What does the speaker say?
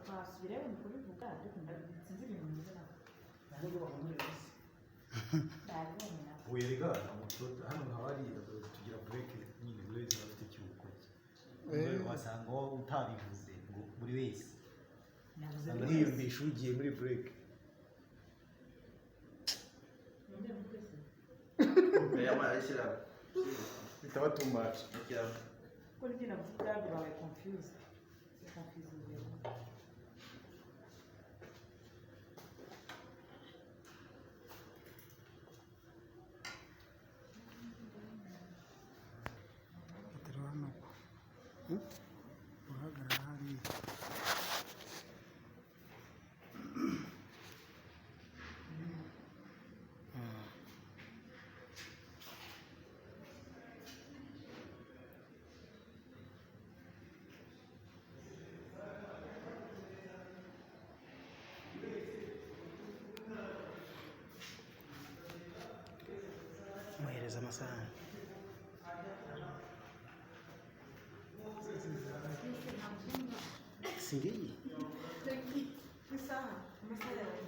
Twasubirayo ni kubivuga, ariko sinzi ibintu mvuze nawe. Ntabwo bahumurira isi. Nabibonye nawe. Oya rega, ntabwo hano haba hari, tugira break nyine, buri wese aba afite ikiruhuko cye. Wasanga wowe utabivuze ngo buri wese Navuze usanga buri wese. hiyumvisha ugiye muri break. Ninde mvuze se? Ayashyiraho. Bitaba too much. Ashyiraho. Kuko nibyo navuze ubwabyo babaye confused. Confused rero. Petero hano uko uhagarara hariya. Muhereza amasahani. Singiyi. Isaha, amasaha yawe.